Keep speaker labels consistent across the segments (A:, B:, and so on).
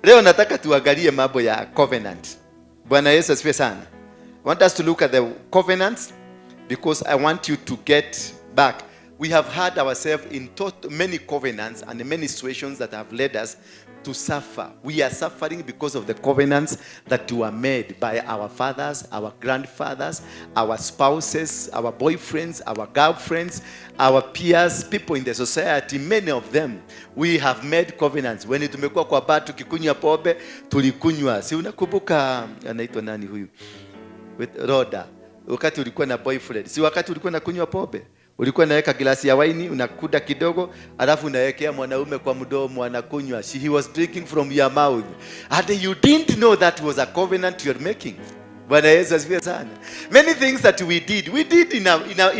A: Leo nataka tuangalie mambo ya covenant. Bwana Yesu asifiwe sana. I want us to look at the covenants because I want you to get back. We have had ourselves in many covenants and many situations that have led us to suffer. We are suffering because of the covenants that were made by our fathers, our grandfathers, our spouses, our boyfriends, our girlfriends, our peers, people in the society. Many of them, we have made covenants. When tumekuwa kwa bar tukikunywa pombe, tulikunywa. Si unakumbuka anaitwa nani huyu? With Roda. Wakati ulikuwa na boyfriend, si wakati ulikuwa unakunywa pombe, ulikuwa unaweka glasi ya waini, unakuda kidogo, alafu unawekea mwanaume kwa mdomo, anakunywa. He was drinking from your mouth and you didn't know that was a covenant you are making. Bwana Yesu asifiwe sana. Many things that we did, we did in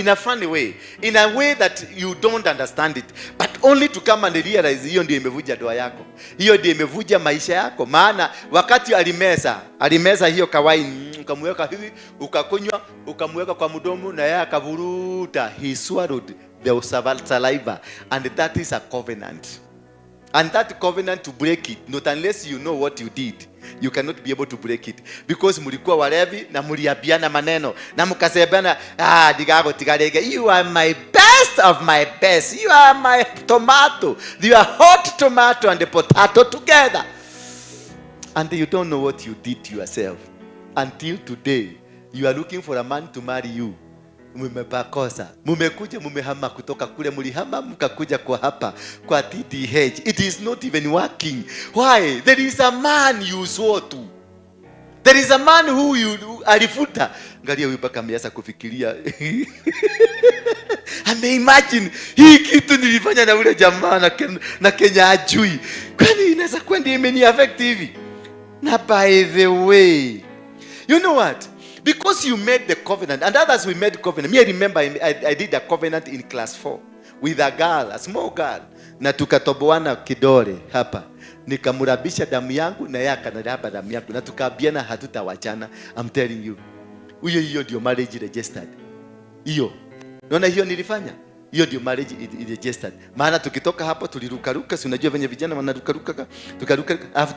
A: a funny way, in a way that you don't understand it, but only to come and realize hiyo ndio imevunja ndoa yako, hiyo ndio imevunja maisha yako. Maana wakati alimeza hiyo kawaini, ukamweka hivi, ukakunywa, ukamweka kwa mdomo na yeye akavuruta. He swallowed the saliva and that is a covenant. And that covenant, to break it, not unless you know what you did, you cannot be able to break it. Because mlikuwa walevi na mliambiana maneno na mkasemana, "Ah, ndigagũtiga rĩngĩ. You are my best of my best. You are my tomato. You are hot tomato and potato together." And you don't know what you did to yourself. Until today, you are looking for a man to marry you. Mumepakosa, mumekuja, mumehama kutoka kule mulihama, mkakuja kwa hapa kwa TDH. It is not even working. Why? There is a man you swore to. There is a man who you alifuta. Angalia huyu mpaka ameanza kufikiria. Ameimagine hii kitu nilifanya na ule jamaa na Kenya ajui. Kwani inaweza kuwa ndio imeni affect hivi? Na by the way, you know what? Because you made the covenant, and others, we made covenant. Me, I remember I did a covenant in class 4 with a girl, a small girl. Na tukatoboana kidole hapa. Nikamrabisha damu yangu na yeye akaniraba damu yangu na tukaambiana hatutawachana. I'm telling you. Huyo hiyo ndio marriage registered. Hiyo. Unaona hiyo nilifanya? Hiyo ndio marriage registered. Maana tukitoka hapo tulirukaruka, si unajua venye vijana wanarukaruka, tukaruka alafu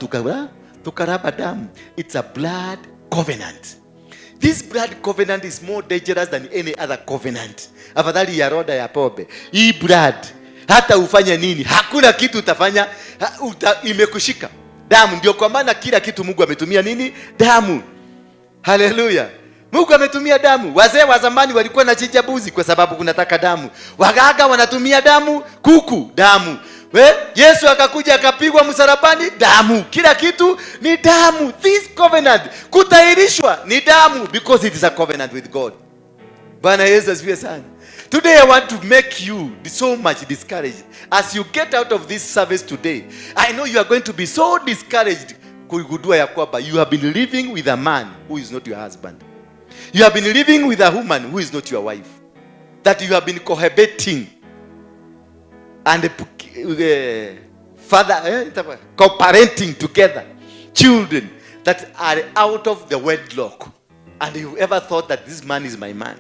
A: tukaraba damu. It's a blood covenant. This blood covenant is more dangerous than any other covenant. Afadhali ya Roda ya pombe. Hii blood, hata ufanye nini, hakuna kitu utafanya, imekushika. Damu ndio kwa maana kila kitu Mungu ametumia nini? Damu. Haleluya. Mungu ametumia damu. Wazee wa zamani walikuwa na chinja mbuzi kwa sababu kunataka damu. Waganga wanatumia damu, kuku damu. We, Yesu akakuja akapigwa msalabani, damu. Kila kitu ni damu. This covenant, kutahirishwa ni damu because it is a covenant with God. Bwana Yesu asifiwe sana. Today I want to make you so much discouraged. As you get out of this service today, I know you are going to be so discouraged kugundua ya kwamba you have been living with a man who is not your husband. You have been living with a woman who is not your wife. That you have been cohabiting and father co-parenting together children that are out of the wedlock, and you ever thought that this man is my man.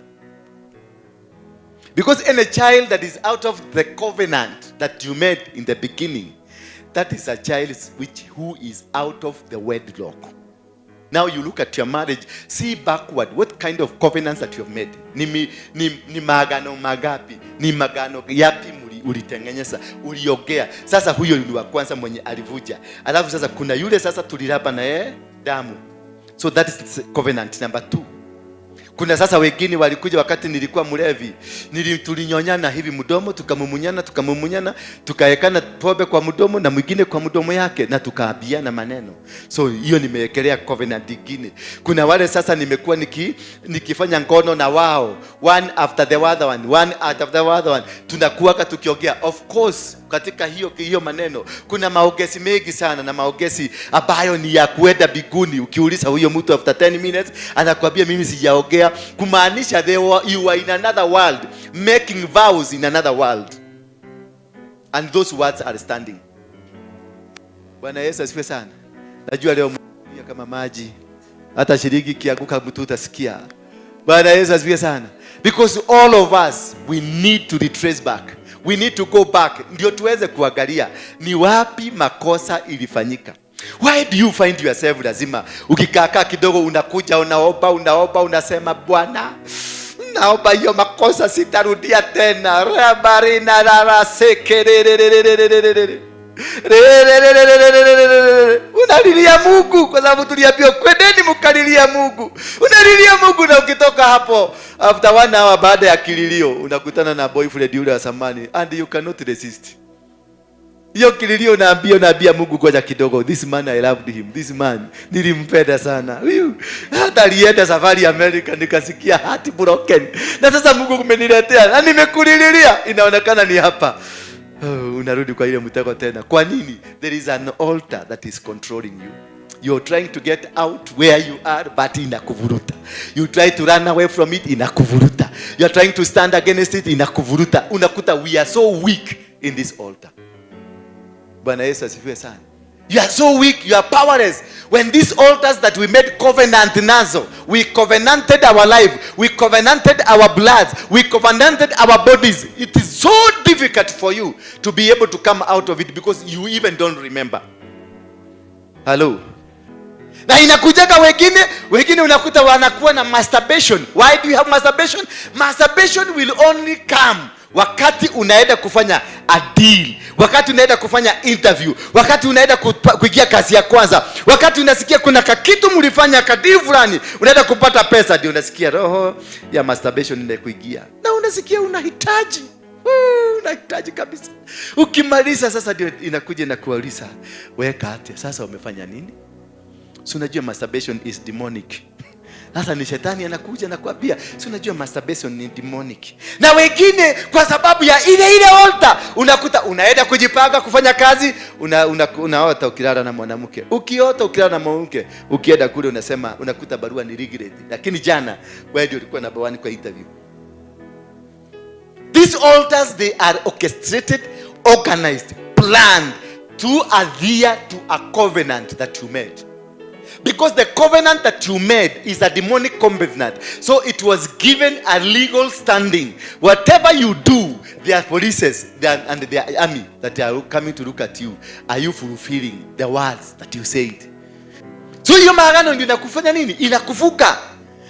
A: Because any child that is out of the covenant that you made in the beginning, that is a child which who is out of the wedlock. Now you look at your marriage, see backward what kind of covenants that you have made. Ni maagano magapi, ni maagano yapi ulitengeneza, uliongea. Sasa huyo ni wa kwanza mwenye alivuja. Alafu sasa kuna yule sasa tuliraba na yeye damu. So that is covenant number two. Kuna sasa wengine walikuja wakati nilikuwa mlevi. Tulinyonyana hivi mdomo, tukamumunyana, tukamumunyana, tukaekana pombe kwa mdomo na mwingine kwa mdomo yake na tukaambiana maneno. So hiyo nimewekelea covenant ingine. Kuna wale sasa nimekuwa nikifanya ngono na wao, one after the other one, one after the other one. Tunakuwaka tukiongea. Of course, katika hiyo maneno kuna maongezi mengi sana na maongezi ambayo ni ya kuenda mbinguni. Ukiuliza huyo mtu after 10 minutes, anakuambia, "Mimi sijaongea," kumaanisha you are in another world, making vows in another world, and those words are standing. Bwana Yesu asifiwe sana. Najua leo mnalia kama maji, hata shilingi ikianguka mtu utasikia. Bwana Yesu asifiwe sana. Because all of us, we need to retrace back. We need to go back ndio tuweze kuangalia ni wapi makosa ilifanyika. Why do you find yourself lazima ukikaakaa kidogo unakuja unaomba, unaomba, unasema, "Bwana, naomba hiyo makosa sitarudia tena"? Rabarina rara sekererererererere. Rererererererere. Unalilia Mungu kwa sababu tuliambiwa kwendeni mkalilia Mungu. Unalilia Mungu na ukitoka hapo after one hour, baada ya kililio, unakutana na boyfriend yule wa zamani and you cannot resist. Hiyo kililio unaambia Mungu, "Ngoja kidogo, this man, I loved him, this man nilimpenda sana. Huyu hata alienda safari America nikasikia heart broken. Na sasa Mungu kumeniletea na nimekulililia, inaonekana ni hapa." Oh, unarudi kwa ile mtego tena. Kwa nini? There is an altar that is controlling you. You're trying to get out where you are, but inakuvuruta. You try to run away from it, inakuvuruta. You are trying to stand against it, inakuvuruta. Unakuta we are so weak in this altar. Bwana Yesu asifiwe sana. You are so weak, you are powerless. When these altars that we made covenant nazo, we covenanted our life, we covenanted our bloods, we covenanted our bodies. It is so difficult for you to be able to come out of it because you even don't remember. Hello. Na inakujaga wengine unakuta wanakuwa na masturbation. Why do you have masturbation? Masturbation will only come wakati unaenda kufanya a deal, wakati unaenda kufanya interview, wakati unaenda kuingia kazi ya kwanza, wakati unasikia kuna kakitu mlifanya, kadeal fulani, unaenda kupata pesa, ndio unasikia roho ya masturbation inakuingia na unasikia unahitaji, unahitaji kabisa. Ukimaliza sasa ndio inakuja na kuuliza, "Weka ate sasa umefanya nini?" Si unajua masturbation is demonic? Sasa ni shetani anakuja na kuambia, "Si unajua masturbation ni demonic?" Na wengine kwa sababu ya ile ile altar, unakuta unaenda kujipanga kufanya kazi, unaota ukilala na mwanamke. Ukiota ukilala na mwanamke, ukienda kule unasema, unakuta barua ni regret, lakini jana wewe ndio ulikuwa number one kwa interview. These altars, they are orchestrated, organized, planned to adhere to a covenant that you made. Because the covenant that you made is a demonic covenant. So it was given a legal standing. Whatever you do, there are polices there and there are army that are coming to look at you. Are you fulfilling the words that you said? So hiyo maagano ndio inakufanya nini? Inakufuka.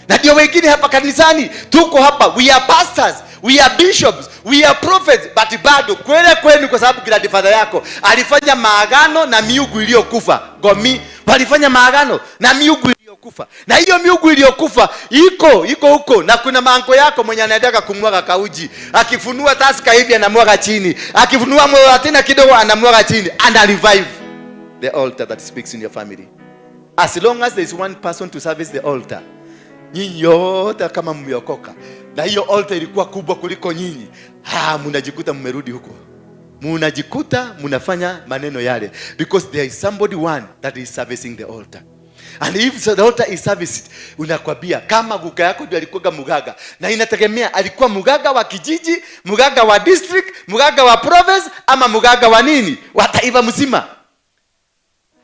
A: Na ndio wengine hapa kanisani tuko hapa, we are pastors, we are bishops, we are prophets, but bado kwele kwenu, kwa sababu grandfather yako alifanya maagano na miungu iliyokufa. Gomi walifanya maagano na miungu iliyokufa, na hiyo miungu iliyokufa iko huko, na kuna mauncle yako mwenye anaendaga kumwaga kauji, akifunua Tusker hivi anamwaga chini, akifunua tena kidogo anamwaga chini, and revive the altar that speaks in your family. As long as there is one person to service the altar, nyinyi yote kama mmeokoka na hiyo altar ilikuwa kubwa kuliko nyinyi, mnajikuta mmerudi huko, munajikuta mnafanya maneno yale because there is somebody one that is servicing the altar. And if the altar is serviced, unakwambia kama guka yako ndio alikuwa mugaga, na inategemea alikuwa mugaga wa kijiji, mugaga wa district, mugaga wa province, ama mugaga wa nini, wa taifa mzima.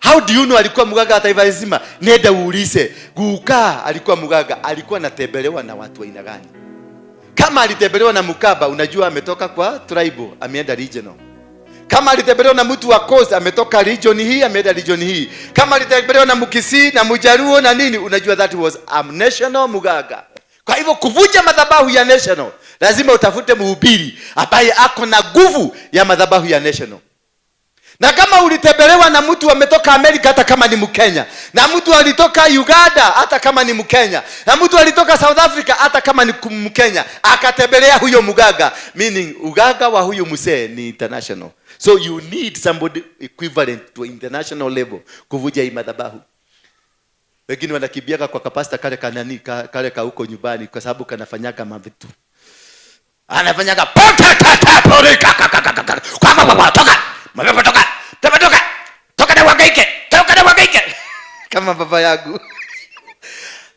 A: How do you know alikuwa mganga wa taifa nzima? Nenda uulize guka alikuwa mganga, alikuwa anatembelewa na watu wa aina gani? Kama alitembelewa na Mkamba, unajua ametoka kwa tribal, ameenda regional. Kama alitembelewa na mtu wa coast, ametoka region hii, ameenda region hii. Kama alitembelewa na Mkisii na Mjaluo na nini, unajua that was a national mganga. Kwa hivyo kuvunja madhabahu ya national, lazima utafute mhubiri ambaye ako na nguvu ya madhabahu ya national. Na kama ulitembelewa na mtu ametoka Amerika, hata kama ni Mkenya, na mtu alitoka Uganda, hata kama ni Mkenya, na mtu alitoka South Africa, hata kama ni Mkenya, akatembelea huyo mganga, meaning ugaga wa huyo msee ni international. So you need somebody equivalent to international level kuvunja hii madhabahu. Wengine wanakimbiaga kwa kapasta kale kanani kale ka huko nyumbani kwa sababu kanafanyaga mavitu, anafanyaga pota tata pori ka ka ka ka ka ka kwa kwa kwa, toka mapepo, toka toka toka toka na uhangaike, toka na uhangaike, kama baba yangu,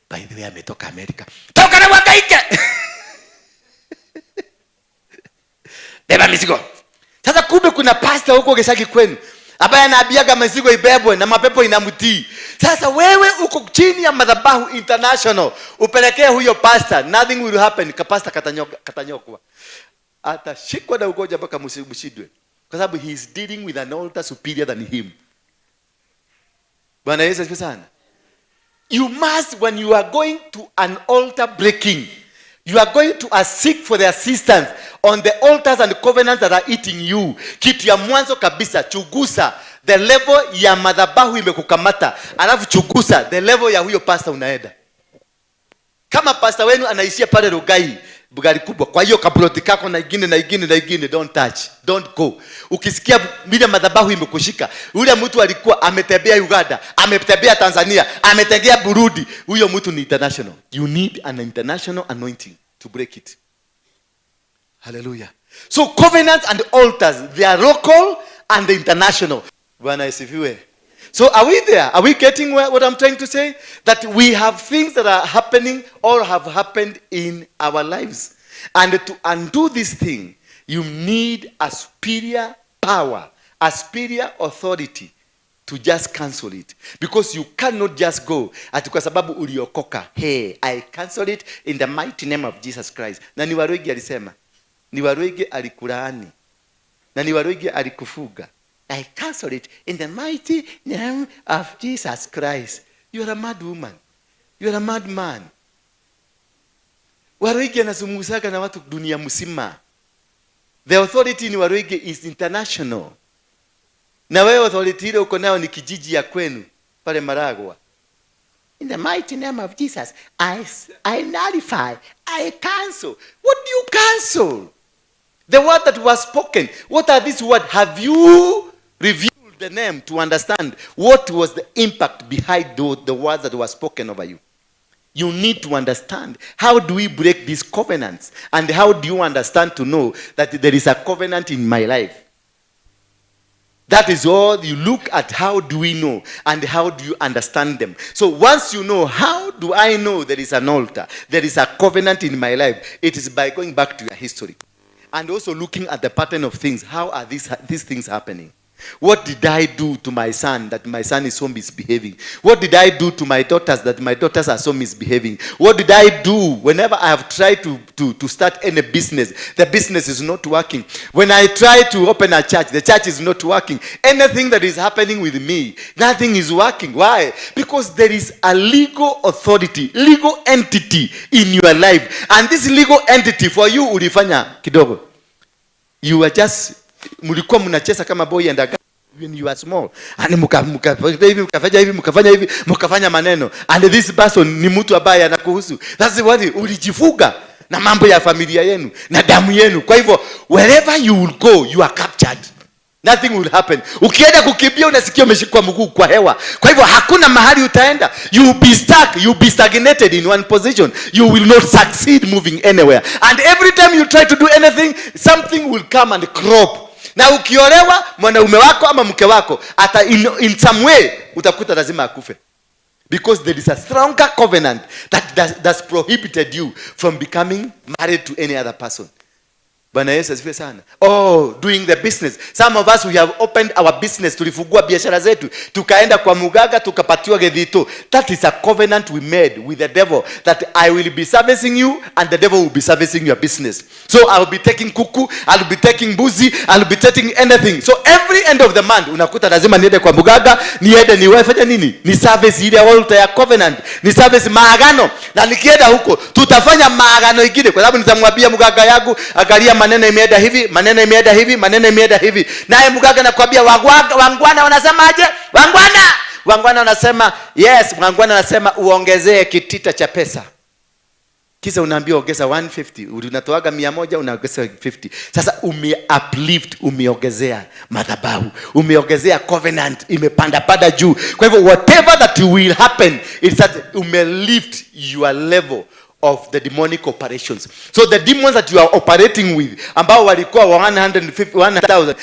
A: by the way, ametoka Amerika. Toka na uhangaike, beba mizigo. Sasa kumbe kuna pastor huko Gicagi kwenu ambaye anaambiaga mizigo ibebwe na mapepo inamtii. Sasa wewe uko chini ya madhabahu international, upelekee huyo pastor, nothing will happen. Kapasta katanyokwa, atashikwa na ugonjwa mpaka mshindwe, kwa sababu he is dealing with an altar superior than him. Bwana Yesu asifiwe sana. You must, when you are going to an altar breaking, you are going to seek for the assistance on the altars and covenants that are eating you. Kitu ya mwanzo kabisa, chunguza the level ya madhabahu imekukamata, alafu chunguza the level ya huyo pastor unaenda. Kama pastor wenu anaishia pale Rugai, gari kubwa, kwa hiyo kaploti kako na ingine na ingine na ingine, don't touch, don't go. Ukisikia vile madhabahu imekushika, yule mtu alikuwa ametembea Uganda, ametembea Tanzania, ametembea Burundi, huyo mtu ni international. You need an international anointing to break it. Hallelujah. So covenants and altars, they are local and international. Bwana asifiwe. So are we there? Are we getting what I'm trying to say? That we have things that are happening or have happened in our lives. And to undo this thing, you need a superior power, a superior authority to just cancel it. Because you cannot just go ati kwa sababu uliokoka. "Hey, I cancel it in the mighty name of Jesus Christ." Na ni Waruinge alisema. Ni Waruinge alikulaani. Na ni Waruinge alikufuga. "I cancel it in the mighty name of Jesus Christ." You are a mad woman. You are a mad man. Waruinge anazungumzaga na watu dunia mzima. The authority in Waruinge is international. Na wewe authority ile uko nayo ni kijiji ya kwenu pale Maragwa. "In the mighty name of Jesus, I nullify, I cancel." What do you cancel? The word that was spoken. What are these words? Have you reviewed the name to understand what was the impact behind the words that were spoken over you? You need to understand, how do we break these covenants? And how do you understand to know that there is a covenant in my life? That is all you look at. How do we know and how do you understand them? So once you know, how do I know there is an altar, there is a covenant in my life? It is by going back to your history and also looking at the pattern of things. How are these things happening? What did I do to my son that my son is so misbehaving? What did I do to my daughters that my daughters are so misbehaving? What did I do whenever I have tried to start any business? The business is not working. When I try to open a church, the church is not working. Anything that is happening with me, nothing is working. Why? Because there is a legal authority, legal entity in your life. And this legal entity for you, ulifanya kidogo. You were just, mlikuwa mnacheza kama boy and a girl when you are small and mkafanya hivi, mkafanya hivi, mkafanya hivi, mkafanya maneno, and this person ni mtu ambaye anakuhusu. That's what ulijifuga na mambo ya familia yenu na damu yenu. Kwa hivyo wherever you will go, you are captured. Nothing will happen. Ukienda kukimbia, unasikia umeshikwa mguu kwa hewa. Kwa hivyo hakuna mahali utaenda. You will be stuck, you will be stagnated in one position. You will not succeed moving anywhere, and every time you try to do anything, something will come and crop. Na ukiolewa, mwanaume wako ama mke wako ata in some way utakuta lazima akufe, because there is a stronger covenant that's prohibited you from becoming married to any other person. Bwana Yesu asifiwe sana. Oh, doing the business. Some of us, we have opened our business. Tulifungua biashara zetu, tukaenda kwa mugaga, tukapatiwa gethito. That is a covenant we made with the devil, that I will be servicing you and the devil will be servicing your business. So I will be taking kuku, I will be taking mbuzi, I will be taking anything. So every end of the month unakuta lazima niende kwa mugaga, niende niwefanya nini? Ni service ile altar ya covenant, ni service maagano. Na nikienda huko tutafanya maagano ingine, kwa sababu nitamwambia mganga yangu, "Angalia, maneno imeenda hivi, maneno imeenda hivi, maneno imeenda hivi." Naye mganga nakwambia, "Wangwana wanasemaje? Wangwana, wangwana wanasema yes, wangwana wanasema uongezee kitita cha pesa." Kisa unaambiwa ongeza 150. Unatoaga 100, unaongeza 50. Sasa ume uplift, umeongezea madhabahu, umeongezea covenant, imepanda panda juu. Kwa hivyo whatever that will happen is that ume lift your level of the demonic operations. So the demons that you are operating with, ambao walikuwa 150 1000,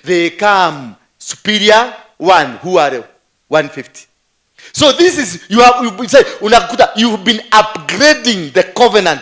A: they come superior one who are 150. So this is you have you say, unakuta you've been upgrading the covenant.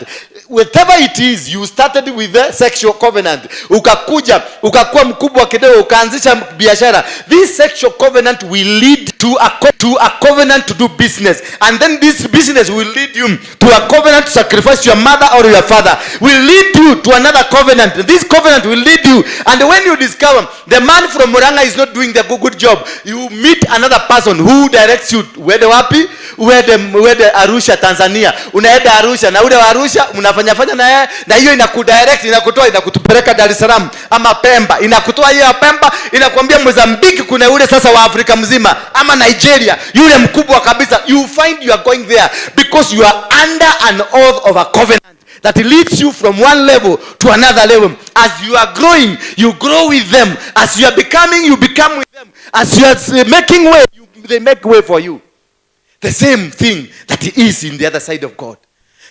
A: Whatever it is, you started with the sexual covenant, ukakuja ukakuwa mkubwa kidogo, ukaanzisha biashara. This sexual covenant will lead to a covenant to do business, and then this business will lead you to a covenant to sacrifice your mother or your father, will lead you to another covenant. This covenant will lead you, and when you discover the man from Murang'a is not doing the good job, you meet another person who directs you uende wapi? Uende Arusha, Tanzania. Unaenda Arusha na ule wa Arusha mnafanya fanya na yeye, na hiyo inakudirect, inakutoa, inakutupeleka Dar es Salaam ama Pemba, inakutoa hiyo ya Pemba, inakwambia Mozambique kuna yule sasa wa Afrika mzima, ama Nigeria, yule mkubwa kabisa. You find you are going there because you are under an oath of a covenant that leads you from one level to another level. As you are growing, you grow with them. As you are becoming, you become with them. As you are making way, they make way for you. The same thing that is in the other side of God.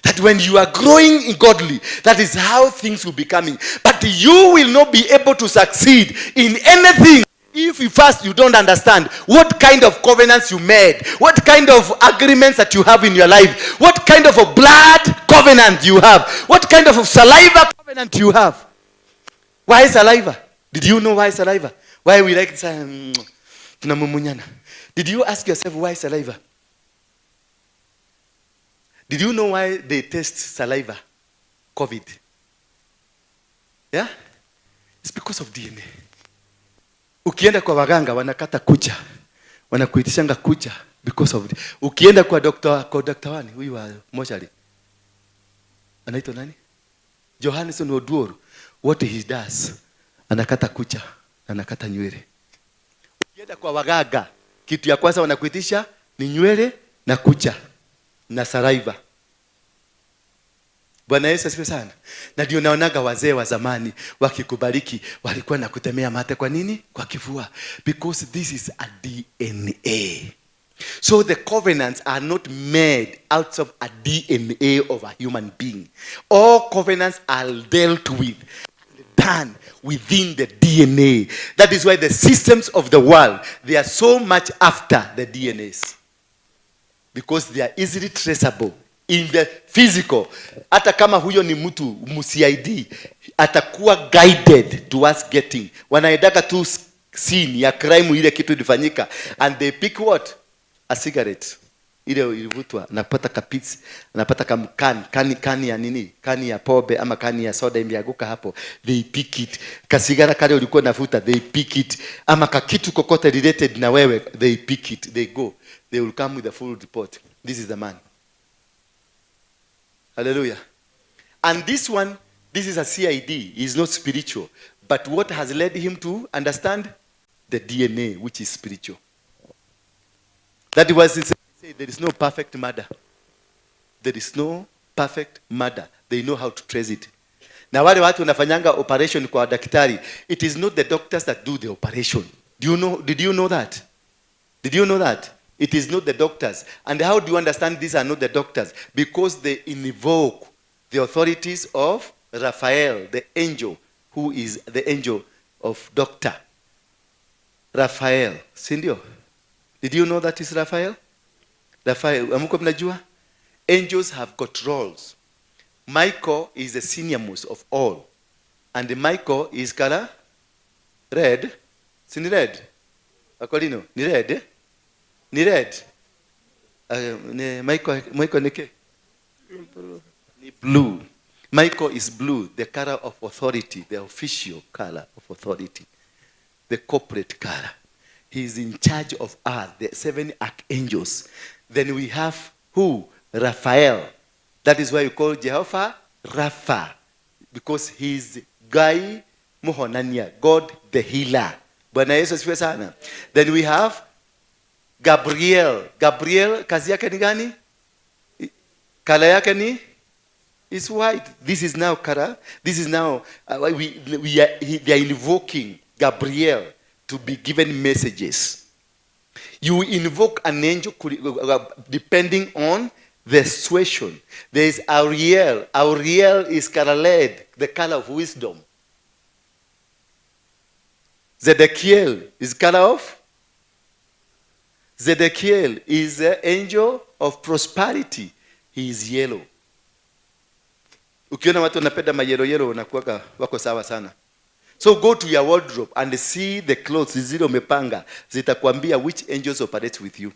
A: That when you are growing in godly, that is how things will be coming. But you will not be able to succeed in anything if you first you don't understand what kind of covenants you made, what kind of agreements that you have in your life, what kind of a blood covenant you have, what kind of a saliva covenant you have. Why saliva? Did you know why saliva? Why we like tunamumunyana? Did you ask yourself why saliva? Did you know why they test saliva? COVID. Yeah? It's because of DNA. Ukienda kwa waganga wanakata kucha. Wanakuitishanga kucha because of. Ukienda kwa doctor wani huyu wa mochari. Anaitwa nani? Johanson Oduor. What he does, anakata kucha, anakata nywele. Ukienda kwa waganga, kitu ya kwanza wanakuitisha ni nywele na kucha na saliva. Bwana Yesu asifiwe sana. Na ndio naonaga wazee wa zamani wakikubariki walikuwa na kutemea mate. Kwa nini? Kwa kifua. Because this is a DNA. So the covenants are not made out of a DNA of a human being. All covenants are dealt with, done within the DNA. That is why the systems of the world, they are so much after the DNAs. Because they are easily traceable in the physical. Hata kama huyo ni mtu mu-CID, atakuwa guided towards getting. Wanaendaga tu scene ya crime, ile kitu ilifanyika, and they pick what? A cigarette ile ilivutwa, anapata kapits, anapata kamkan kani, kani ya nini, kani ya pombe ama kani ya soda imeanguka hapo, they pick it. Kasigara kale ulikuwa navuta, they pick it. Ama kakitu kokote related na wewe, they pick it. They go, they will come with a full report. This is the man. Hallelujah. And this one, this is a CID. He is not spiritual, but what has led him to understand the DNA, which is spiritual. That was say there is no perfect murder. There is no perfect murder. They know how to trace it. Na wale watu wanafanyanga operation kwa daktari, it is not the doctors that do the operation. Do you know, did you know that? Did you know that? It is not the doctors. And how do you understand these are not the doctors? Because they invoke the authorities of Raphael, the angel, who is the angel of doctor. Raphael, si ndio? Did you know that is Raphael? Raphael, hamkuwa mnajua? Angels have got roles. Michael is the senior most of all. And Michael is color red. Si ni red? Akolino, ni red? Eh? Ni red? Ni Michael ni ke? Ni blue. Michael is blue, the color of authority, the official color of authority, the corporate color. He is in charge of earth, the seven archangels. Then we have who? Raphael. That is why you call Jehovah Rapha, because he's Ngai Muhonania, God the healer. Bwana Yesu asifiwe sana. Then we have Gabriel. Gabriel kazi yake ni gani? Color yake ni is white. This is now color. This is now they are invoking Gabriel to be given messages. You invoke an angel depending on the situation. There is Ariel. Ariel is colored, the color of wisdom. Zedekiel is color of? Zedekiel is the angel of prosperity. He is yellow. Ukiona watu wanapenda mayellow yellow, wanakuwaga wako sawa sana. So go to your wardrobe and see the clothes zile umepanga, zitakwambia which angels operate with you.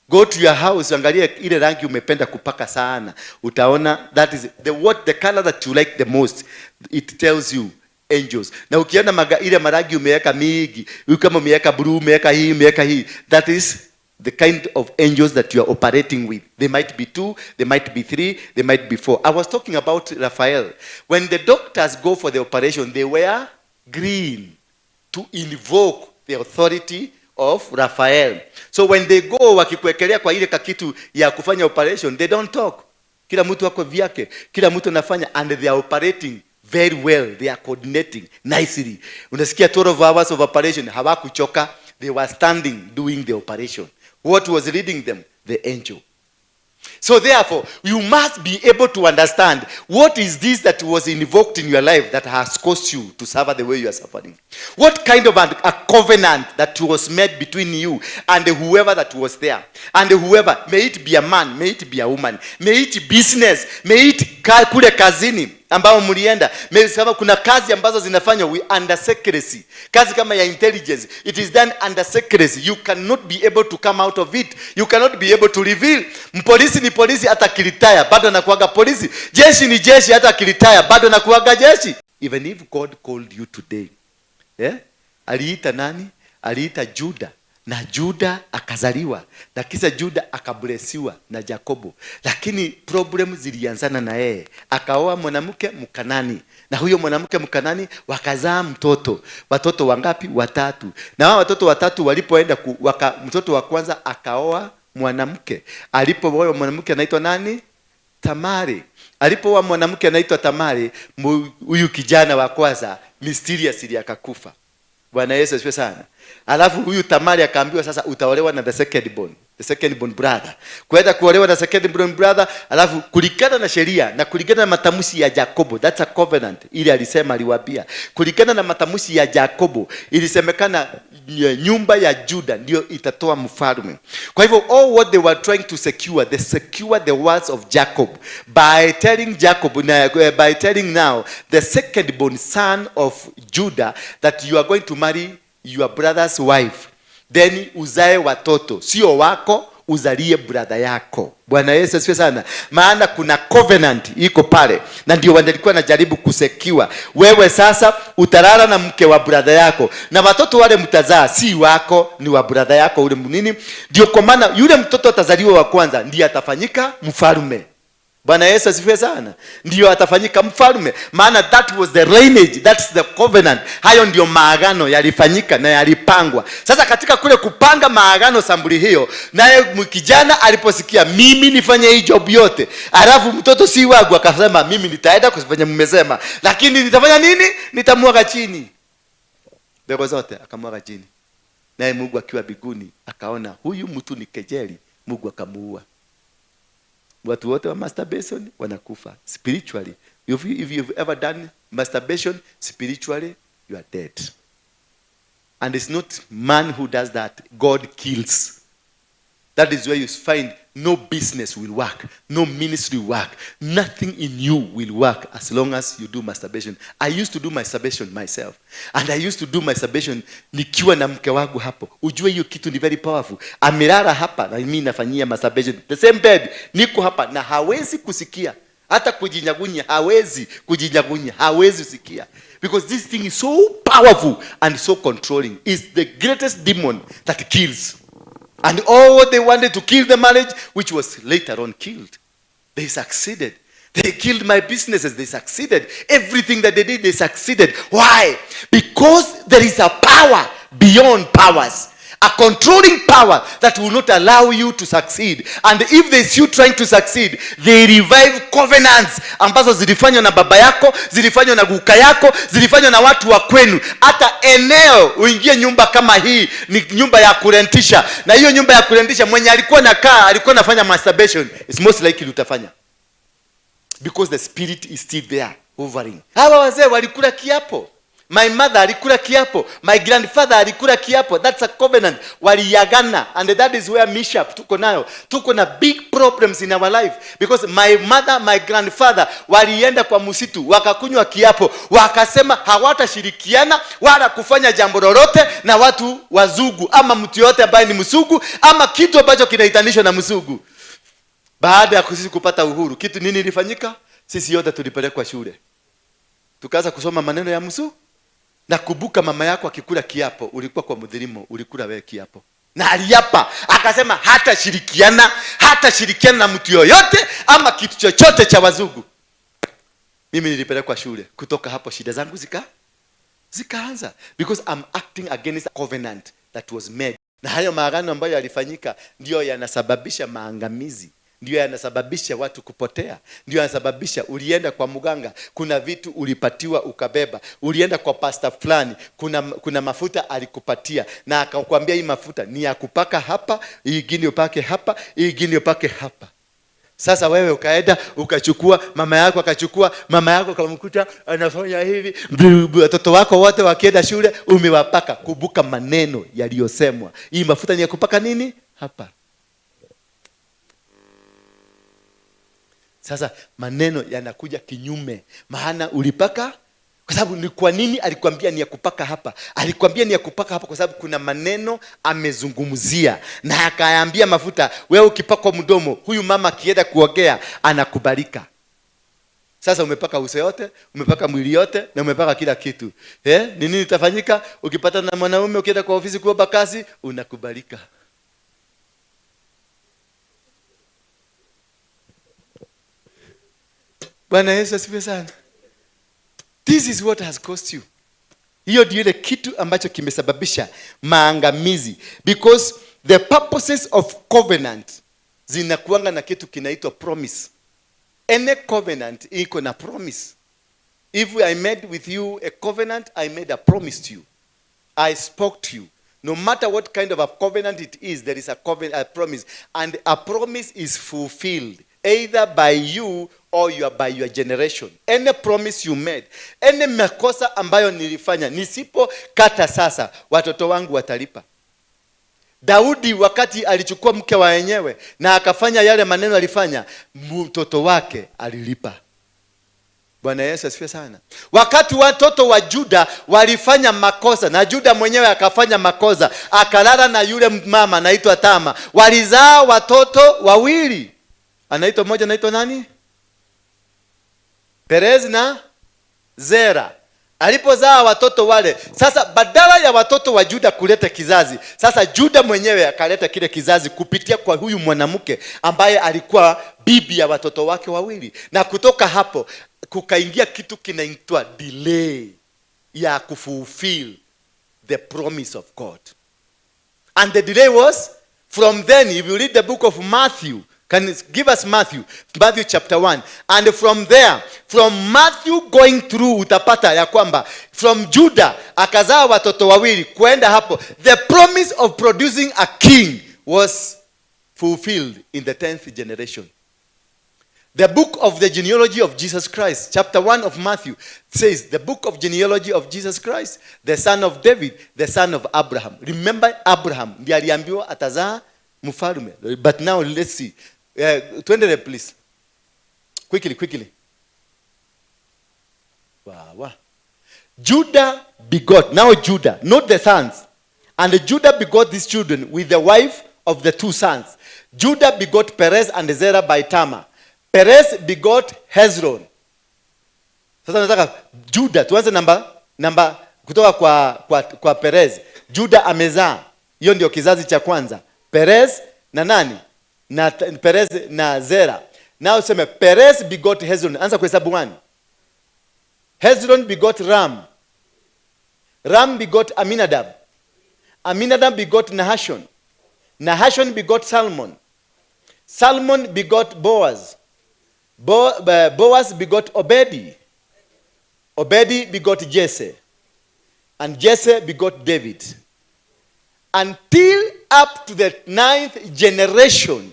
A: Go to your house, angalia ile rangi umependa kupaka sana, utaona that is the what the color that you like the most. It tells you angels. Na ukiona ile marangi umeweka mingi, kama umeweka blue, umeweka hii, umeweka hii, that is the kind of angels that you are operating with. They might be two, they might be three, they might be four. I was talking about Raphael. When the doctors go for the operation, they wear green to invoke the authority of Raphael. So when they go, wakikuwekelea kwa ile kakitu ya kufanya operation, they don't talk. Kila mtu ako vyake, kila mtu anafanya, and they are operating very well. They are coordinating nicely. Unasikia 12 hours of operation, hawakuchoka. They were standing doing the operation. What was leading them? The angel. So therefore, you must be able to understand what is this that was invoked in your life that has caused you to suffer the way you are suffering. What kind of a covenant that was made between you and whoever that was there. And whoever, may it be a man, may it be a woman, may it business, may it kule kazini ambao mlienda. May sababu kuna kazi ambazo zinafanywa under secrecy. Kazi kama ya intelligence, it is done under secrecy. You cannot be able to come out of it. You cannot be able to reveal. Mpolisi ni polisi hata akiretire bado anakuwaga polisi. Jeshi ni jeshi hata akiretire bado anakuwaga jeshi. Even if God called you today, yeah? Aliita nani? Aliita Juda, na Juda akazaliwa, na kisha Juda akablesiwa na Jakobo, lakini problem zilianzana na yeye. Akaoa mwanamke Mkanani, na huyo mwanamke Mkanani wakazaa mtoto. Watoto wangapi? Watatu. Na hao watoto watatu walipoenda mtoto wa kwanza akaoa mwanamke. Alipooa mwanamke anaitwa nani? Tamari. Alipooa mwanamke anaitwa Tamari, huyu kijana wa kwanza mysteriously akakufa. Bwana Yesu asifiwe sana. Alafu huyu Tamari akaambiwa, sasa utaolewa na the second born, the second born brother. Kwenda kuolewa na second born brother, alafu kulingana na sheria na kulingana na matamshi ya Jakobo, that's a covenant ile alisema, aliwaambia. Kulingana na matamshi ya Jakobo ilisemekana nyumba ya Juda ndio itatoa mfalme. Kwa hivyo all what they were trying to secure, they secure the words of Jacob by telling Jacob, by telling now the second born son of Judah that you are going to marry your brother's wife, then uzae watoto sio wako, uzalie brother yako. Bwana Yesu asifiwe sana. Maana kuna covenant iko pale, na ndio walikuwa najaribu kusecure. Wewe sasa utalala na mke wa brother yako, na watoto wale mtazaa si wako, ni wa brother yako ule nini. Ndio kwa maana yule mtoto atazaliwa wa kwanza ndiye atafanyika mfalme. Bwana Yesu asifiwe sana. Ndio atafanyika mfalme, maana that was the lineage, that's the covenant. Hayo ndio maagano yalifanyika na yalipangwa. Sasa katika kule kupanga maagano sambuli hiyo, naye kijana aliposikia mimi nifanye hii job yote, alafu mtoto si wangu, akasema mimi nitaenda kufanya mmesema, lakini nitafanya nini? Nitamwaga chini mbegu zote, akamwaga chini. Naye Mungu akiwa mbinguni akaona huyu mtu ni kejeli, Mungu akamuua. Watu wote wa masturbation wanakufa spiritually. If you've ever done masturbation spiritually, you are dead. And it's not man who does that. God kills. That is where you find no business will work, no ministry will work, nothing in you will work as long as you do masturbation. I used to do masturbation myself, and I used to do masturbation nikiwa na mke wangu hapo. Ujue hiyo kitu ni very powerful. Amelala hapa na mimi nafanyia masturbation the same bed, niko hapa na hawezi kusikia hata kujinyagunya, hawezi kujinyagunya, hawezi kusikia, because this thing is so powerful and so controlling. It's the greatest demon that kills. And all they wanted to kill the marriage, which was later on killed. They succeeded. They killed my businesses. They succeeded. Everything that they did, they succeeded. Why? Because there is a power beyond powers. A controlling power that will not allow you to succeed. And if they see you trying to succeed, they revive covenants ambazo zilifanywa na baba yako, zilifanywa na guka yako, zilifanywa na watu wa kwenu. Hata eneo uingie nyumba kama hii ni nyumba ya kurentisha, na hiyo nyumba ya kurentisha mwenye alikuwa nakaa alikuwa anafanya masturbation, it's most likely utafanya because the spirit is still there hovering. Hawa wazee walikula kiapo. My mother alikula kiapo, my grandfather alikula kiapo. That's a covenant. Waliagana, and that is where mishap tuko nayo. Tuko na big problems in our life because my mother, my grandfather walienda kwa msitu wakakunywa kiapo, wakasema hawatashirikiana wala kufanya jambo lolote na watu wazungu ama mtu yote ambaye ni mzungu ama kitu ambacho kinaitanishwa na mzungu. Baada ya sisi kupata uhuru, kitu nini ilifanyika? Sisi yote tulipelekwa shule, tukaanza kusoma maneno ya mzungu. Na kumbuka mama yako akikula kiapo, ulikuwa kwa mdhilimo, ulikula wewe kiapo. Na aliapa akasema hatashirikiana na mtu yoyote ama kitu chochote cha wazungu. Mimi nilipelekwa shule. Kutoka hapo shida zangu zikaanza because I'm acting against a covenant that was made. Na hayo maagano ambayo yalifanyika ndiyo yanasababisha maangamizi, ndiyo yanasababisha watu kupotea, ndiyo yanasababisha ulienda kwa mganga, kuna vitu ulipatiwa ukabeba. Ulienda kwa pasta fulani, kuna mafuta alikupatia na akakwambia hii mafuta ni ya kupaka hapa, hii ingine upake hapa, hii ingine upake hapa. Sasa wewe ukaenda ukachukua, mama yako akachukua, mama yako akamkuta anafanya hivi, watoto wako wote wakienda shule umewapaka. Kumbuka maneno yaliyosemwa, hii mafuta ni ya kupaka nini hapa. Sasa maneno yanakuja kinyume, maana ulipaka. Kwa sababu ni kwa nini alikwambia ni ya kupaka hapa? Alikwambia ni ya kupaka hapa kwa sababu kuna maneno amezungumzia na akaambia mafuta, wewe ukipakwa mdomo, huyu mama akienda kuogea anakubalika. Sasa umepaka uso yote, umepaka mwili yote na umepaka kila kitu. Ni nini itafanyika? Ukipata na mwanaume ukienda kwa ofisi kuomba kazi, unakubalika. Bwana Yesu asifiwe sana. This is what has cost you. Hiyo ndio ile kitu ambacho kimesababisha maangamizi, because the purposes of covenant zinakuanga na kitu kinaitwa promise. Any covenant iko na promise. If I made with you a covenant, I made a promise to you. I spoke to you. No matter what kind of a covenant it is, there is a covenant, a promise. And a promise is fulfilled either by you or by your generation. Any promise you made, any makosa ambayo nilifanya, nisipokata sasa, watoto wangu watalipa. Daudi wakati alichukua mke wa wenyewe na akafanya yale maneno alifanya, mtoto wake alilipa. Bwana Yesu asifiwe sana. Wakati watoto wa Juda walifanya makosa na Juda mwenyewe akafanya makosa, akalala na yule mama anaitwa Tama, walizaa watoto wawili. Anaitwa mmoja anaitwa nani? Perez na Zera. Alipozaa watoto wale, sasa badala ya watoto wa Juda kuleta kizazi, sasa Juda mwenyewe akaleta kile kizazi kupitia kwa huyu mwanamke ambaye alikuwa bibi ya watoto wake wawili. Na kutoka hapo kukaingia kitu kinaitwa delay ya kufulfill the promise of God. And the delay was from then, if you read the book of Matthew, can you give us Matthew, Matthew chapter 1. And from there, from Matthew going through, utapata ya kwamba from Judah akazaa watoto wawili kwenda hapo, the promise of producing a king was fulfilled in the 10th generation. The book of the genealogy of Jesus Christ, chapter 1 of Matthew, says the book of genealogy of Jesus Christ, the son of David, the son of Abraham. Remember Abraham, ndiye aliambiwa atazaa mfalme. But now let's see. Tuendelee please. Quickly, quickly. Wow, wow. Judah begot, now Judah, not the sons. And Judah begot these children with the wife of the two sons. Judah begot Perez and Zerah by Tamar. Perez begot Hezron. Sasa nataka Judah, tuanze namba kutoka kwa Perez. Judah amezaa. Hiyo ndio kizazi cha kwanza. Perez na nani? Na Perez na Zerah. Now useme Perez begot Hezron. Anza kuhesabu 1. Hezron begot Ram. Ram begot Aminadab. Aminadab begot Nahashon. Nahashon begot Salmon. Salmon begot Boaz. Boaz begot Obedi. Obedi begot Jesse. And Jesse begot David. Until up to the 9th generation,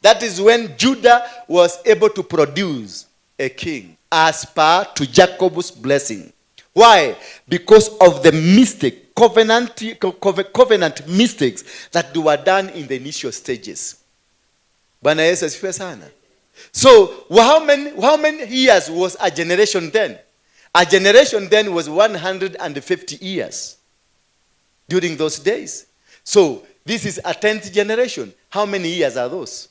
A: that is when Judah was able to produce a king as per to Jacob's blessing. Why? Because of the mistake, covenant mistakes that were done in the initial stages. Bwana Yesu asifiwe sana. So how many years was a generation then? A generation then was 150 years during those days. So this is a 10th generation. How many years are those?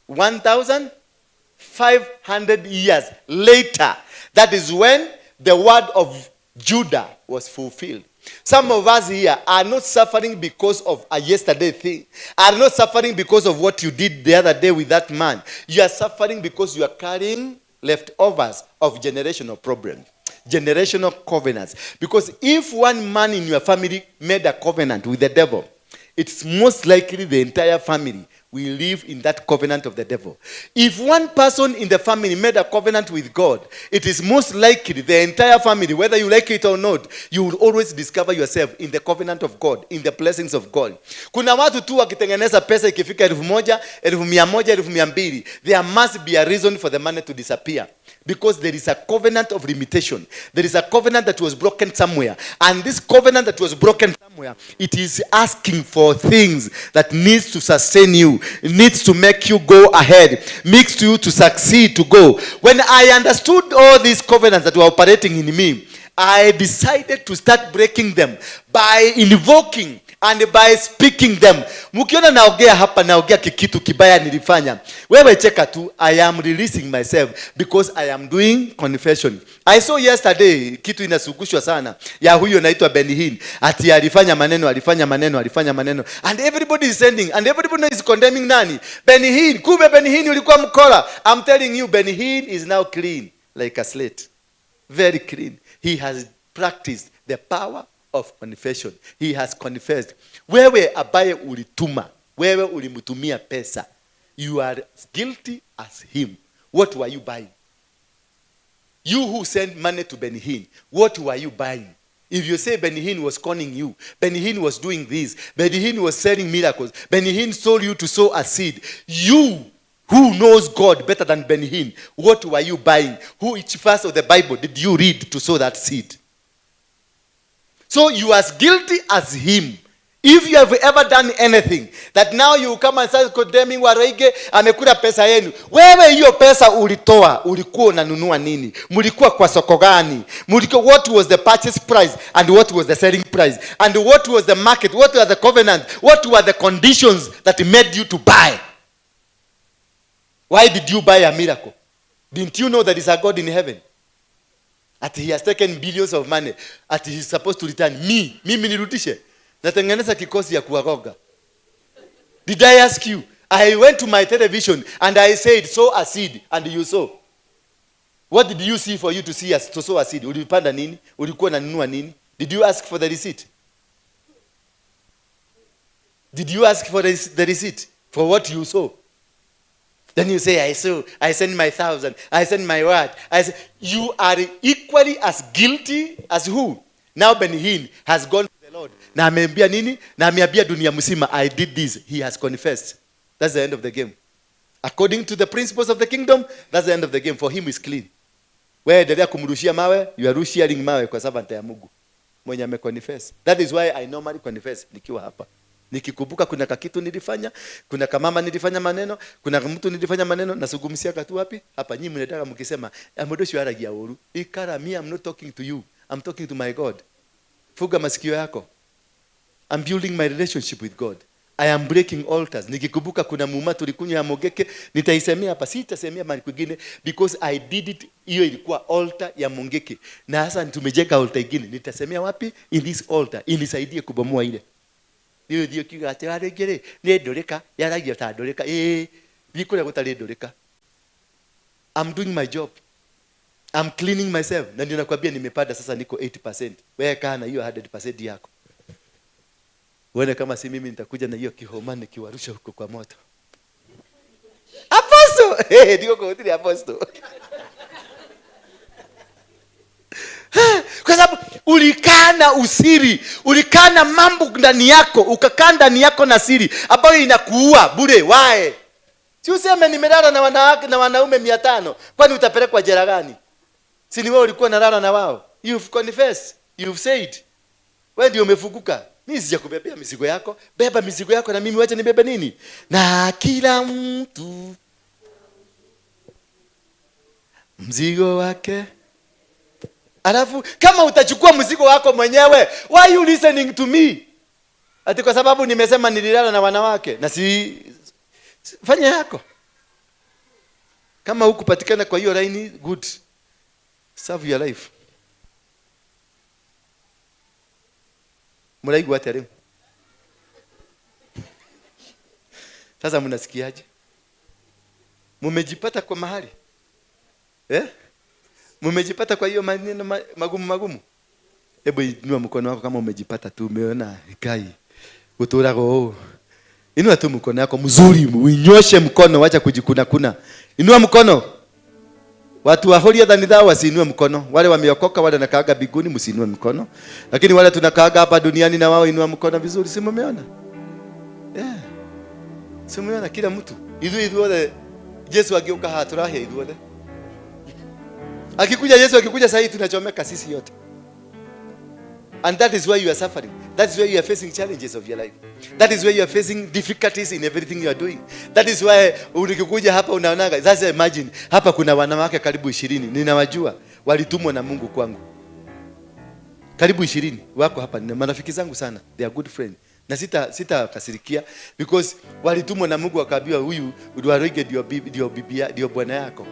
A: 1,500 years later. That is when the word of Judah was fulfilled. Some of us here are not suffering because of a yesterday thing, are not suffering because of what you did the other day with that man. You are suffering because you are carrying leftovers of generational problems, generational covenants. Because if one man in your family made a covenant with the devil, it's most likely the entire family will live in that covenant of the devil. If one person in the family made a covenant with God, it is most likely the entire family, whether you like it or not, you will always discover yourself in the covenant of God, in the blessings of God. Kuna watu tu wakitengeneza pesa ikifika 1,000, 100,000, 200,000, there must be a reason for the money to disappear. Because there is a covenant of limitation. There is a covenant that was broken somewhere. And this covenant that was broken somewhere, it is asking for things that needs to sustain you, needs to make you go ahead, makes you to succeed, to go. When I understood all these covenants that were operating in me, I decided to start breaking them by invoking and by speaking them. Mkiona naongea hapa, naongea kikitu kibaya nilifanya, wewe cheka tu. I am releasing myself because I am doing confession. I saw yesterday kitu inazungushwa sana ya huyo naitwa Benny Hinn, ati alifanya maneno, alifanya maneno, alifanya maneno, and everybody is sending and everybody is condemning nani? Benny Hinn. Kumbe Benny Hinn ulikuwa mkora. I'm telling you, Benny Hinn is now clean like a slate, very clean. He has practiced the power of confession. He has confessed. Wewe ambaye ulituma, wewe ulimtumia pesa, you are guilty as him. What were you buying? You who sent money to Benny Hinn, what were you buying? If you say Benny Hinn was conning you, Benny Hinn was doing this, Benny Hinn was selling miracles, Benny Hinn sold you to sow a seed, you who knows God better than Benny Hinn, what were you buying? Which verse of the Bible did you read to sow that seed? So you are as guilty as him. If you have ever done anything that now you come and start condemning Waruinge amekula pesa yenu. Wewe hiyo pesa ulitoa, ulikuwa unanunua nini? Mlikuwa kwa soko gani? Mlikuwa, what was the purchase price and what was the selling price? And what was the market? What were the covenants? What were the conditions that made you to buy? Why did you buy a miracle? Didn't you know there is a God in heaven? At he has taken billions of money. At he is supposed to return me. Mimi nirudishe. Natengeneza kikosi ya kuwaroga. Did I ask you? I went to my television and I said, "Sow a seed," and you sow. What did you see for you to see us to sow a seed? Ulipanda nini? Ulikuwa unanunua nini? Did you ask for the receipt? Did you ask for the receipt for what you sow? Then you say, "I sow, I send my thousand, I send my what." I say, you are equally as guilty as who? Now Benny Hinn has gone to the Lord. Na ameambia nini? Na ameambia dunia mzima, "I did this." He has confessed. That's the end of the game. According to the principles of the kingdom, that's the end of the game. For him is clean. Wewe endelea kumrushia mawe, you are sharing mawe kwa servant ya Mungu mwenye ameconfess. That is why I normally confess nikiwa hapa. Nikikumbuka kuna kakitu nilifanya, kuna kamama nilifanya maneno, kuna mtu nilifanya maneno, nazungumzia tu wapi? Hapa nyinyi mnataka mkisema, "Mũndũ ũcio aragia ũru." Ikara, me, I'm not talking to you. I'm talking to my God. Funga masikio yako. I'm building my relationship with God. I am breaking altars. Nikikumbuka kuna muma tulikunywa ya Mungiki, nitaisemea hapa, sitasemea mahali kwingine because I did it. Hiyo ilikuwa altar ya Mungiki. Na sasa tumejenga altar ingine. Nitasemea wapi? In this altar. Inisaidie kubomoa ile. Niĩ thiĩ ũkiuga atĩ warĩngĩ rĩ nĩ ndũrĩka yaragia ta ndũrĩka, ĩĩ, thiĩ kũrĩa gũtarĩ ndũrĩka. I'm doing my job. I'm cleaning myself. Na ndio nakwambia nimepanda sasa niko 80%. Wewe kaa na hiyo 100% yako. Uone kama si mimi nitakuja na hiyo kihoma nikiwarusha huko kwa moto. Apostle! Hey, ndio kwa apostle. Kwa sababu ulikaa na usiri, ulikaa na mambo ndani yako, ukakaa ndani yako na siri ambayo inakuua bure. Why? Si useme nimelala na wanawake na wanaume 500, kwani utapelekwa jela gani? Si ni wewe ulikuwa unalala na wao? You've confessed, you've said. Wewe ndio umefuguka. Mimi sijakubebea mizigo yako. Beba mizigo yako na mimi wacha nibebe nini? Na kila mtu mzigo wake. Alafu kama utachukua mzigo wako mwenyewe, why you listening to me? Ati kwa sababu nimesema nililala na wanawake. Na si fanya yako. Kama hukupatikana kwa hiyo line, good. Serve your life. Muraigua atia leo? Sasa mnasikiaje? Mumejipata kwa mahali? Eh? Mumejipata kwa hiyo maneno magumu magumu? Hebu inua mkono wako kama umejipata tu, umeona kai uturago. Inua tu mkono wako mzuri, uinyoshe mkono, wacha kujikuna kuna. Inua mkono. Watu wa holier than thou wasiinue mkono. Wale wameokoka, wale wanakaaga biguni, msiinue mkono. Lakini wale tunakaaga hapa duniani na wao inua mkono vizuri, si mumeona? Yeah. Si mumeona kila mtu. Ithuĩ ithuothe Yesu agĩũka haha tũrahĩa ithuothe. Akikuja Yesu, akikuja sasa hivi tunachomeka sisi yote. And that is why you are suffering. That is why you are facing challenges of your life. That is why you are facing difficulties in everything you are doing. That is why ukikuja hapa unaonaga. Sasa imagine hapa kuna wanawake karibu 20 ninawajua, walitumwa na Mungu kwangu. Karibu 20 wako hapa, ni marafiki zangu sana. They are good friends. Na sita kasirikia because walitumwa na Mungu wakaambiwa huyu Uduaroige ndio bibi, ndio bibi, ndio bwana yako.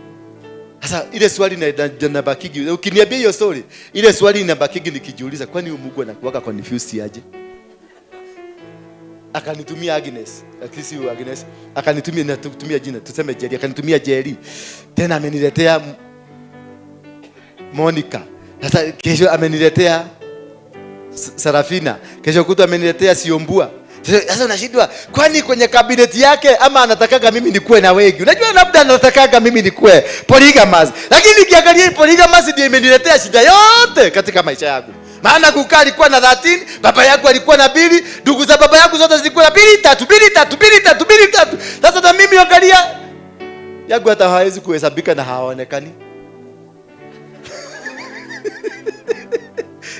A: Sasa ile swali inabakigi, ukiniambia hiyo story, ile swali inabakigi nikijiuliza, kwani huyu Mungu anakuwaka confused aje? Akanitumia Agnes, akisi huyu Agnes, akanitumia, natumia jina, tuseme Jerry, akanitumia Jerry. Tena ameniletea Monica. Sasa kesho ameniletea Sarafina. Kesho kutwa ameniletea Siombua. Sasa unashindwa, kwani kwenye kabineti yake ama anatakaga mimi nikuwe na wengi? Unajua labda anatakaga mimi nikuwe polygamous. Lakini nikiangalia hii polygamous ndio imeniletea shida yote katika maisha yangu. Maana kukaa alikuwa na 13, baba yangu alikuwa na 2, ndugu za baba yangu zote zilikuwa na 2, 3, 2, 3, 2, 3, 2, 3. Sasa na mimi angalia yangu hata hawezi kuhesabika na hawaonekani.